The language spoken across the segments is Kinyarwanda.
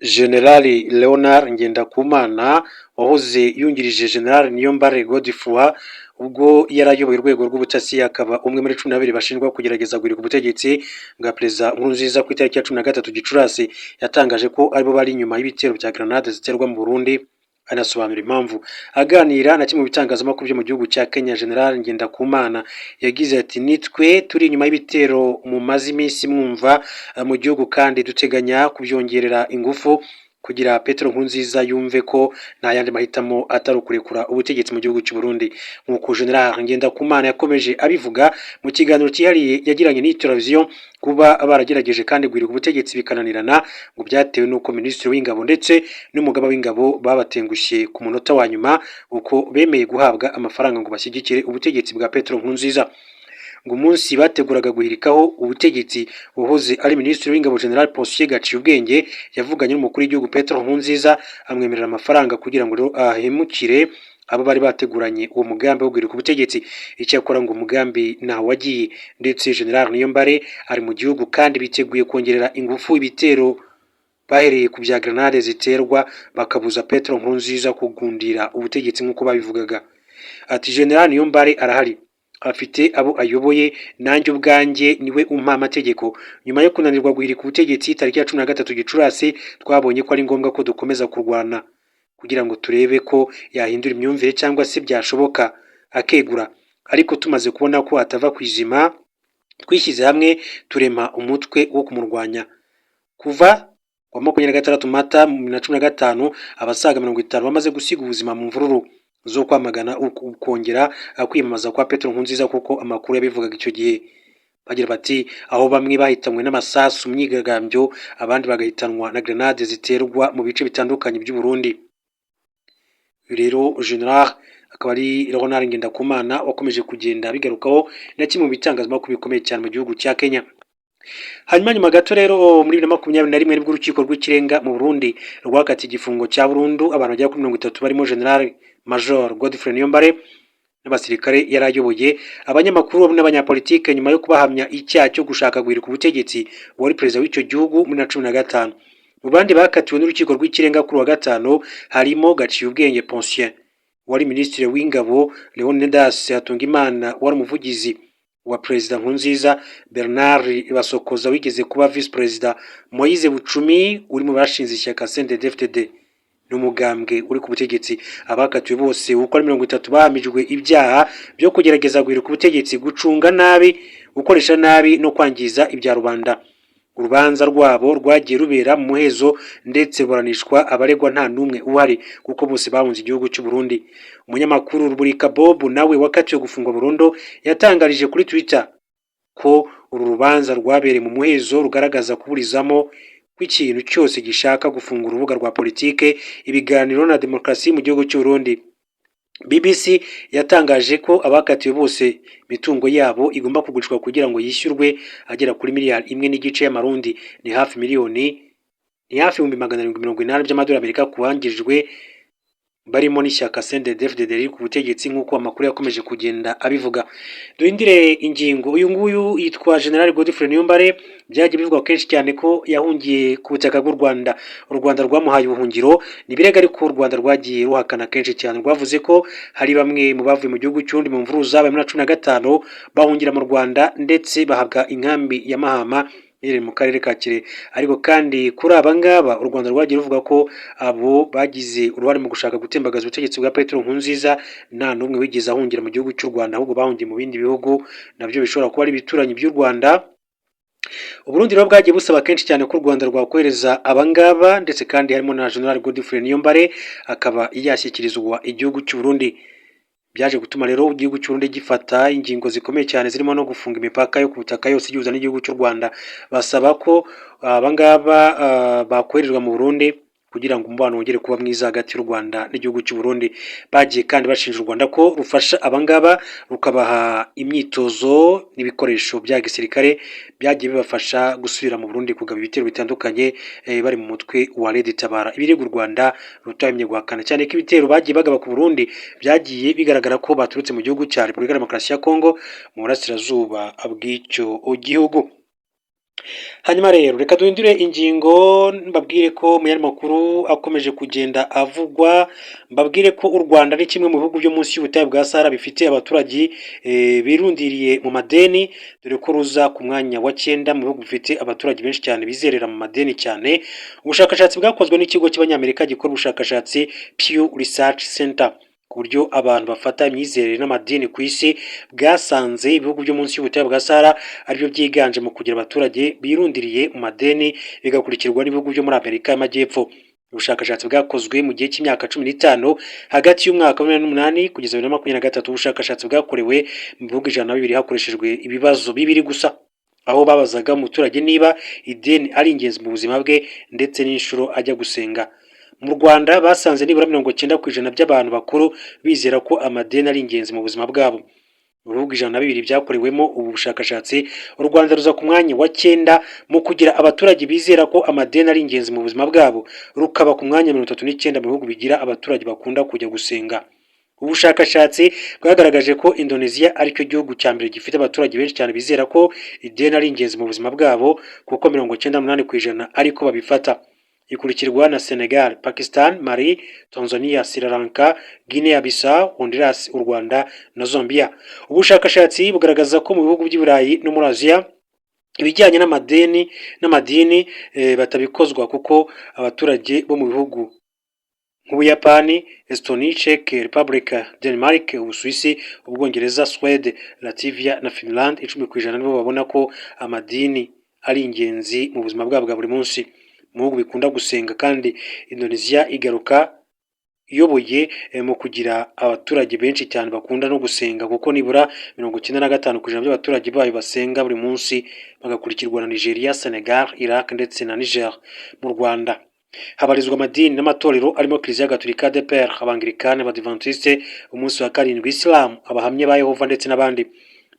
General Leonard Ngendakumana wahoze yungirije General Niyombare Godefroid ubwo yari ayoboye urwego rw'ubutasi, akaba umwe muri 12 bashinjwa kugerageza guhirika ubutegetsi bwa Perezida Nkurunziza ku itariki ya 13 Gicurasi, yatangaje ko aribo bari inyuma y'ibitero bya grenade ziterwa mu Burundi, anasobanura impamvu. Aganira na kimwe mu bitangazamakuru byo mu gihugu cya Kenya, General Ngendakumana yagize ati: "Nitwe turi inyuma y'ibitero mumaze iminsi mwumva mu gihugu, kandi duteganya kubyongerera ingufu kugira Petero Nkurunziza yumve ko nta yandi mahitamo atari ukurekura ubutegetsi mu gihugu cy'u Burundi." Nk'uko General Ngendakumana yakomeje abivuga mu kiganiro cyihariye yagiranye n'iyi televiziyo, kuba baragerageje kandi guhirika ubutegetsi bikananirana ngo byatewe n'uko Minisitiri w'Ingabo ndetse n'umugaba w'ingabo babatengushye ku munota wa nyuma, uko bemeye guhabwa amafaranga ngo bashyigikire ubutegetsi bwa Petero Nkurunziza. Ngo umunsi bateguraga guhirikaho ubutegetsi, uwahoze ari Minisitiri w'Ingabo General Ponsier Gaciyubwenge yavuganye n'umukuru w'igihugu Petero Nkurunziza, amwemerera amafaranga kugira ngo ahemukire abo bari bateguranye uwo mugambi wo guhirika ubutegetsi. Icyakora ngo umugambi ntaho wagiye, ndetse General Niyombare ari mu gihugu kandi biteguye kongerera ingufu ibitero bahereye ku bya grenade ziterwa, bakabuza Petero Nkurunziza kugundira ubutegetsi nk'uko babivugaga. Ati: "General Niyombare arahari, afite abo ayoboye, nanjye ubwanjye niwe umpa amategeko. Nyuma yo kunanirwa guhirika ubutegetsi tariki ya 13 Gicurasi, twabonye ko ari ngombwa ko dukomeza kurwana kugira ngo turebe ko yahindura imyumvire cyangwa se byashoboka akegura. Ariko tumaze kubona ko atava ku izima, twishyize hamwe turema umutwe wo kumurwanya." Kuva wa 26 Mata 2015, abasaga 50 bamaze gusiga ubuzima mu mvururu zo kwamagana ukongera kwiyamamaza kwa Petero Nkurunziza, kuko amakuru yabivugaga icyo gihe bagira bati aho bamwe bahitanywe n'amasasu mu myigaragambyo, abandi bagahitanwa na grenade ziterwa mu bice bitandukanye by'u Burundi. Uyu rero General akaba ari Leonard Ngendakumana wakomeje kugenda bigarukaho na kimwe mu bitangazamakuru bikomeye cyane mu gihugu cya Kenya. Hanyuma nyuma gato rero, muri 2021, nibwo urukiko rw'ikirenga mu Burundi rwakatiye igifungo cya burundu abantu bagera kuri 30, barimo General Major Godfrey Niyombare n'abasirikare yari ayoboye, abanyamakuru n'abanyapolitike, nyuma yo kubahamya icyaha cyo gushaka guhirika ubutegetsi wari perezida w'icyo gihugu muri 2015. Mu bandi bakatiwe n'urukiko rw'ikirenga kuri wa gatanu harimo Gaciyubwenge Pontien wari minisitiri w'ingabo, Leonidas Hatungimana wari umuvugizi wa Perezida Nkurunziza, Bernard Basokoza wigeze kuba visi perezida, Moise Bucumi uri mu bashinze ishyaka CNDD-FDD n'umugambwe uri ku butegetsi. Abakatiwe bose uko ari 30 bahamijwe ibyaha byo kugerageza guhirika ubutegetsi, gucunga nabi, gukoresha nabi no kwangiza ibya rubanda. Urubanza rwabo rwagiye rubera mu muhezo, ndetse ruburanishwa abaregwa nta n'umwe uhari, kuko bose bahunze igihugu cy'u Burundi. Umunyamakuru Ruburika Bob nawe wakatiwe gufungwa burundu yatangarije kuri Twitter ko uru rubanza rwabereye mu muhezo rugaragaza kuburizamo kw'ikintu cyose gishaka gufungura urubuga rwa politike, ibiganiro na demokarasi mu gihugu cy'u Burundi. BBC yatangaje ko abakatiwe bose imitungo yabo igomba kugurishwa kugira ngo yishyurwe agera kuri miliyari 1.5 y'amarundi, ni hafi miliyoni, ni hafi 780,000 by'amadolari Amerika ku bangirijwe, barimo n'ishyaka CNDD-FDD riri ku butegetsi, nk'uko amakuru yakomeje kugenda abivuga. Duhindire ingingo. Uyu nguyu yitwa General Godfrey Niyombare. Byagiye bivugwa kenshi cyane ko yahungiye ku butaka bw'u Rwanda, u Rwanda rwamuhaye ubuhungiro. Ni ibirego ariko u Rwanda rwagiye ruhakana kenshi cyane. Rwavuze ko hari bamwe mu bavuye mu gihugu cy'undi mu mvururu zabaye muri 15 bahungira mu Rwanda, ndetse bahabwa inkambi ya Mahama iherereye mu karere ka Kirehe. Ariko kandi kuri aba ngaba, u Rwanda rwagiye ruvuga ko abo bagize uruhare mu gushaka gutembagaza ubutegetsi bwa Petero Nkurunziza nta n'umwe wigeze ahungira mu gihugu cy'u Rwanda, ahubwo bahungiye mu bindi bihugu nabyo bishobora kuba ari ibituranyi by'u Rwanda. Uburundi rero bwagiye busaba kenshi cyane ko u Rwanda rwakohereza abangaba, ndetse kandi harimo na General Godfrey Niyombare, akaba yashyikirizwa igihugu cy'u Burundi. Byaje gutuma rero igihugu cy'u Burundi gifata ingingo zikomeye cyane, zirimo no gufunga imipaka yo ku butaka yose igihuza n'igihugu cy'u Rwanda, basaba ko abangaba bakoherezwa mu Burundi kugira ngo umubano wongere kuba mwiza hagati y'u Rwanda n'igihugu cy'u Burundi. Bagiye kandi bashinja u Rwanda ko rufasha abangaba, rukabaha imyitozo n'ibikoresho bya gisirikare byagiye bibafasha gusubira mu Burundi kugaba ibitero bitandukanye, bari mu mutwe wa Red Tabara. Ibirego u Rwanda rutahemye guhakana, cyane ko ibitero bagiye bagaba ku Burundi byagiye bigaragara ko baturutse mu gihugu cya Repubulika Demokarasi ya Kongo, mu burasirazuba bw'icyo gihugu. Hanyuma rero reka duhindure ingingo, mbabwire ko mu yandi makuru akomeje kugenda avugwa, mbabwire ko u Rwanda ari kimwe mu bihugu byo munsi y'ubutayu bwa Sahara bifite abaturage birundiriye mu madeni, dore ko ruza ku mwanya wa 9 mu bihugu bifite abaturage benshi cyane bizerera mu madeni cyane. Ubushakashatsi bwakozwe n'ikigo cy'Abanyamerika gikora ubushakashatsi, Pew Research Center, ku buryo abantu bafata imyizerere n'amadini ku isi, bwasanze ibihugu byo munsi y'ubutayu bwa Sahara aribyo byiganje mu kugira abaturage birundiriye mu madeni, bigakurikirwa n'ibihugu byo muri Amerika y'Amajyepfo. Ubushakashatsi bwakozwe mu gihe cy'imyaka 15, hagati y'umwaka wa 2008 kugeza 2023. Ubushakashatsi bwakorewe mu bihugu 102 hakoreshejwe ibibazo bibiri gusa, aho babazaga umuturage niba ideni ari ingenzi mu buzima bwe ndetse n'inshuro ajya gusenga. Mu Rwanda basanze nibura 90% by'abantu bakuru bizera ko amadeni ari ingenzi mu buzima bwabo. Mu bihugu 102 byakorewemo ubu bushakashatsi, u Rwanda ruza ku mwanya wa 9 mu kugira abaturage bizera ko amadeni ari ingenzi mu buzima bwabo, rukaba ku mwanya 39 mu bihugu bigira abaturage bakunda kujya gusenga. Ubushakashatsi bwagaragaje ko Indonesia aricyo gihugu cya mbere gifite abaturage benshi cyane bizera ko ideni ari ingenzi mu buzima bwabo, kuko 98% ariko babifata. Ikurikirwa na Senegal, Pakistan, Mali, Tanzania, Sri Lanka, Guinea Bissau, Honduras, u Rwanda na Zambia. Ubushakashatsi bugaragaza ko mu bihugu by'i Burayi no muri Aziya ibijyanye n'amadeni n'amadini batabikozwa, kuko abaturage bo mu bihugu nk'Ubuyapani, Estonie, Czech Republic, Denmark, Ubusuwisi, Ubwongereza, Suède, Latvia na Finland, 10% nibo babona ko amadini ari ingenzi mu buzima bwabo bwa buri munsi. Mu bihugu bikunda gusenga kandi, Indonesia igaruka iyoboye mu kugira abaturage benshi cyane bakunda no gusenga, kuko nibura 95% by'abaturage bayo basenga buri munsi, bagakurikirwa na Nigeria, Senegal, Iraq ndetse na Niger. Mu Rwanda habarizwa amadini n'amatorero arimo Kiliziya Gatolika, ADEPR, Abangilikani, Abadiventisite umunsi wa karindwi, Isilamu, Abahamya ba Yehova ndetse n'abandi.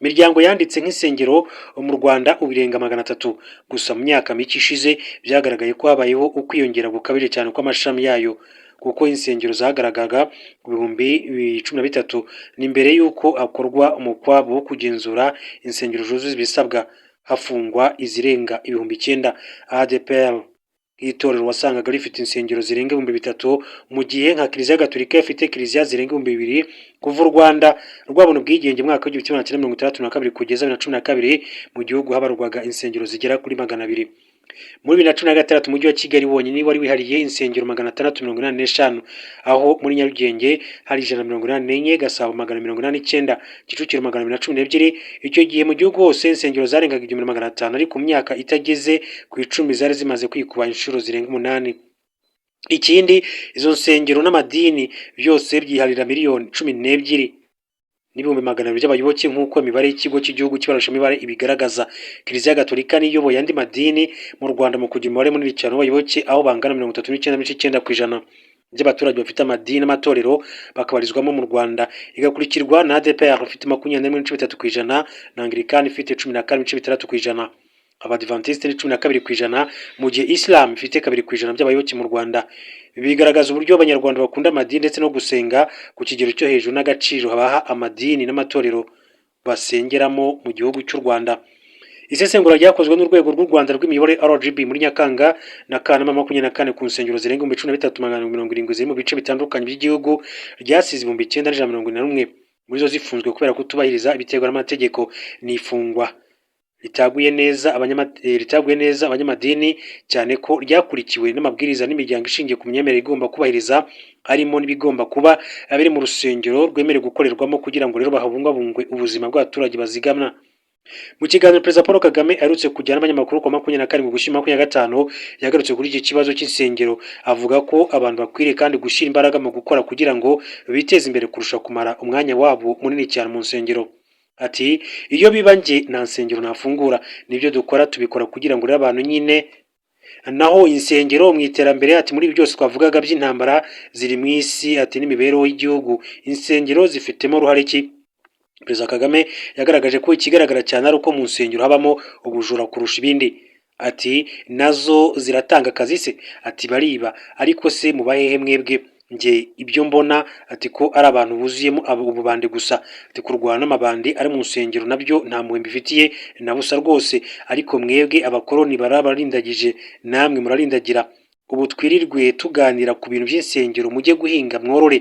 Imiryango yanditse nk'insengero mu Rwanda ubu irenga 300. Gusa mu myaka mike ishize byagaragaye ko habayeho ukwiyongera gukabije cyane kw'amashami yayo, kuko insengero zagaragaga ku 13,000 ni mbere y'uko hakorwa umukwabu wo kugenzura insengero zuzuza ibisabwa, hafungwa izirenga 9000. ADEPR nk'itorero wasangaga rifite insengero zirenga 3000, mu gihe nka Kiliziya Gatolika ifite kiliziya zirenga 2000. Kuva u Rwanda rwabona ubwigenge mu mwaka w'1962 kugeza 2012, mu gihugu habarwaga insengero zigera kuri 200. Muri 2016 umujyi wa Kigali wonyine wari wihariye insengero 685, aho muri Nyarugenge hari 184, Gasabo 289, Kicukiro 212. Icyo gihe mu gihugu hose insengero zarengaga 1500, ariko mu myaka itageze ku 10 zari zimaze kwikuba inshuro zirenga umunani. Ikindi, izo nsengero n'amadini byose byiharira miliyoni 12 n'ibihumbi 200 by'abayoboke, nk'uko imibare y'ikigo cy'igihugu cy'ibarurishamibare ibigaragaza. Kiliziya Gatolika niyo iyoboye andi madini mu Rwanda mu kugira umubare munini cyane w'abayoboke, aho bangana 39.9% by'abaturage bafite amadini n'amatorero bakabarizwamo mu Rwanda, igakurikirwa na ADEPR ifite 21.3% na Anglikani ifite 14.6%. Abadivantisite ni 12%, mu gihe Islam ifite 2% by'abayoboke mu Rwanda. Ibi bigaragaza uburyo Abanyarwanda bakunda amadini ndetse no gusenga ku kigero cyo hejuru n'agaciro baha amadini n'amatorero basengeramo mu gihugu cy'u Rwanda. Isesengura ryakozwe n'urwego rw'u Rwanda rw'imiyoborere, RGB, muri Nyakanga na Kanama 24 ku nsengero zirenga 13,470 ziri mu bice bitandukanye by'igihugu, ryasize 9141 muri zo zifunzwe kubera kutubahiriza ibiterwa n'amategeko. Ni ifungwa ritaguye neza abanyamadini, cyane ko ryakurikiwe n'amabwiriza n'imiryango ishingiye ku myemerere igomba kubahiriza, harimo n'ibigomba kuba biri mu rusengero rwemerewe gukorerwamo, kugira ngo rero habungwabungwe ubuzima bw'abaturage bazigama. Mu kiganiro Perezida Paul Kagame aherutse kujyana n'abanyamakuru ku wa 27 Ugushyingo 25, yagarutse kuri iki kibazo cy'insengero, avuga ko abantu bakwiriye kandi gushyira imbaraga mu gukora kugira ngo biteze imbere kurusha kumara umwanya wabo munini cyane mu nsengero. Ati: "Iyo biba njye nta nsengero nafungura. Nibyo dukora tubikora kugira ngo rero abantu nyine, naho insengero mu iterambere." Ati: "Muri ibi byose twavugaga by'intambara ziri mu isi," ati, "n'imibereho y'igihugu, insengero zifitemo uruhare ki?" Perezida Kagame yagaragaje ko ikigaragara cyane ari uko mu nsengero habamo ubujura kurusha ibindi. Ati: "Nazo ziratanga akazi se?" Ati: "Bariba, ariko se muba hehe mwebwe?" Njye ibyo mbona, ati ko ari abantu buzuyemo ububandi gusa. Ati kurwana n'amabandi ari mu nsengero nabyo nta mpuhwe mbifitiye na busa rwose. Ariko mwebwe abakoroni barabarindagije, namwe murarindagira. Ubu twirirwe tuganira ku bintu by'insengero, mujye guhinga mworore.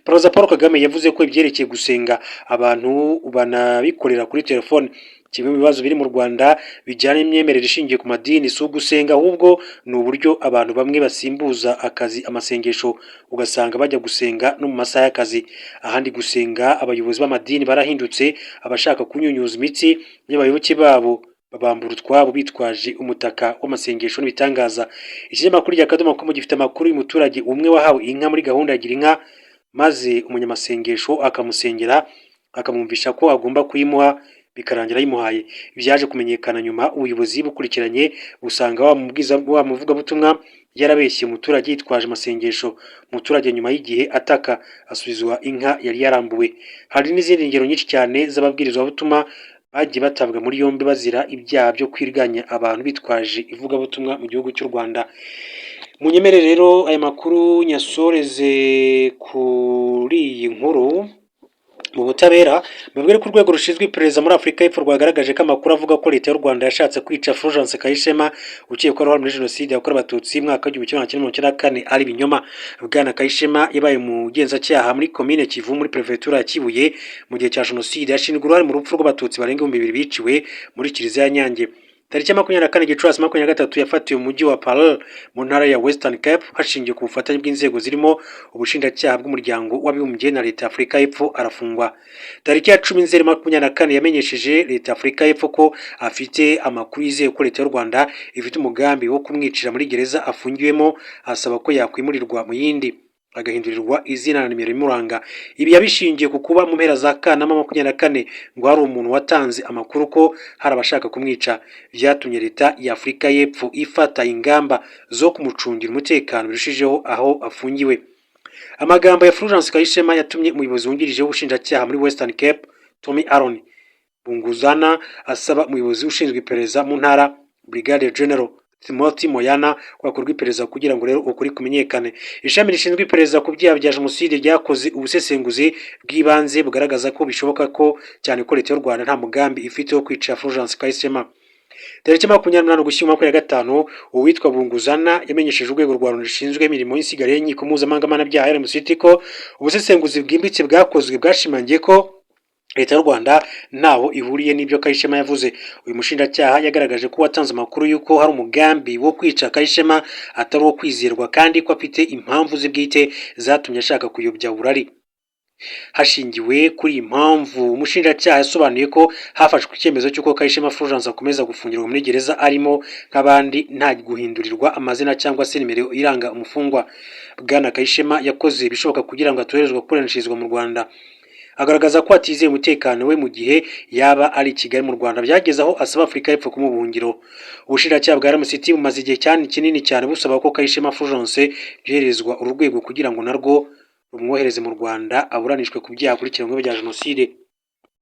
Perezida Paul Kagame yavuze ko ibyerekeye gusenga abantu banabikorera kuri telefone. Kimwe mu bibazo biri mu Rwanda bijyanye n'imyemerere ishingiye ku madini si ugusenga, ahubwo ni uburyo abantu bamwe basimbuza akazi amasengesho, ugasanga bajya gusenga no mu masaha y'akazi. Ahandi gusenga abayobozi b'amadini barahindutse abashaka kunyunyuza imitsi y'abayoboke babo, babambura utwabo bitwaje umutaka w'amasengesho n'ibitangaza. Ikinyamakuru rya Akadomo com gifite amakuru y'umuturage umwe wahawe inka muri gahunda ya Gira Inka, maze umunyamasengesho akamusengera, akamwumvisha ko agomba kuyimuha, bikarangira ayimuhaye. Byaje kumenyekana nyuma, ubuyobozi bukurikiranye busanga wa muvugabutumwa yarabeshye umuturage yitwaje amasengesho. Umuturage nyuma y'igihe ataka, asubizwa inka yari yarambuwe. Hari n'izindi ngero nyinshi cyane z'ababwirizabutumwa bagiye batabwa muri yombi bazira ibyaha byo kwiriganya abantu bitwaje ivugabutumwa mu gihugu cy'u Rwanda. Munyemere rero aya makuru nyasoreze kuri iyi nkuru mu butabera. Mbabwire ko urwego rushinzwe iperereza muri Afurika y'Epfo rwagaragaje ko amakuru avuga ko leta y'u Rwanda yashatse kwica Fulgence Kayishema ukekwaho uruhare muri jenoside yakorewe Abatutsi mu mwaka w'1994 ari ibinyoma. Bwana Kayishema yabaye umugenzacyaha muri komine Kivu muri perefegitura ya Kibuye mu gihe cya jenoside, ashinjwa uruhare mu rupfu rw'Abatutsi barenga 2000 biciwe muri kiliziya ya Nyange. Tariki ya 24 Gicurasi 23 yafatiwe mu mujyi wa Paarl mu ntara ya Western Cape, hashingiwe ku bufatanye bw'inzego zirimo ubushinjacyaha bw'umuryango w'abibumbye na leta ya Afurika y'Epfo, arafungwa. Tariki ya 10 Nzeri 24 yamenyesheje leta ya Afurika y'Epfo ko afite amakuru yizeye ko leta y'u Rwanda ifite umugambi wo kumwicira muri gereza afungiwemo, asaba ko yakwimurirwa mu yindi, agahindurirwa izina na nimero imuranga. Ibi yabishingiye ku kuba mu mpera za Kanama 24 ngo hari umuntu watanze amakuru ko hari abashaka kumwica. Byatumye leta ya Afurika y'Epfo ifata ingamba zo kumucungira umutekano birushijeho aho afungiwe. Amagambo ya Fulgence Kayishema yatumye umuyobozi wungirije w'ubushinjacyaha muri Western Cape, Tommy Aaron Bunguzana, asaba umuyobozi ushinzwe iperereza mu ntara, Brigadier General Timothy Moyana, ko hakorwa iperereza kugira ngo rero ukuri kumenyekane. Ishami rishinzwe iperereza ku byaha bya jenoside ryakoze ubusesenguzi bw'ibanze bugaragaza ko bishoboka ko cyane ko leta y'u Rwanda nta mugambi ifite wo kwica Fulgence Kayishema. Tariki 28 Ugushyingo 25, uwitwa Bunguzana yamenyesheje urwego rwa Loni rushinzwe imirimo y'insigariye y'inkiko mpuzamahanga mpanabyaha RMCT ko ubusesenguzi bwimbitse bwakozwe bwashimangiye ko leta y'u Rwanda ntaho ihuriye n'ibyo Kayishema yavuze. Uyu mushinjacyaha yagaragaje ko watanze amakuru y'uko hari umugambi wo kwica Kayishema atari uwo kwizerwa, kandi ko afite impamvu ze bwite zatumye ashaka kuyobya uburari. Hashingiwe kuri iyi mpamvu, umushinjacyaha yasobanuye ko hafashwe icyemezo cy'uko Kayishema Fulgence akomeza gufungirwa muri gereza arimo nk'abandi, nta guhindurirwa amazina cyangwa se nimero iranga umufungwa. Bwana Kayishema yakoze ibishoboka kugira ngo atoherezwe kuburanishirizwa mu Rwanda, agaragaza ko atizeye umutekano we mu gihe yaba ari i Kigali mu Rwanda. Byageze aho asaba Afurika y'Epfo kumuha ubuhungiro. Ubushinjacyaha bwa RMCT bumaze igihe cyane kinini cyane busaba ko Kayishema Fulgence yoherezwa uru rwego kugira ngo narwo rumwohereze mu Rwanda aburanishwe ku byaha akurikiranyweho bya jenoside.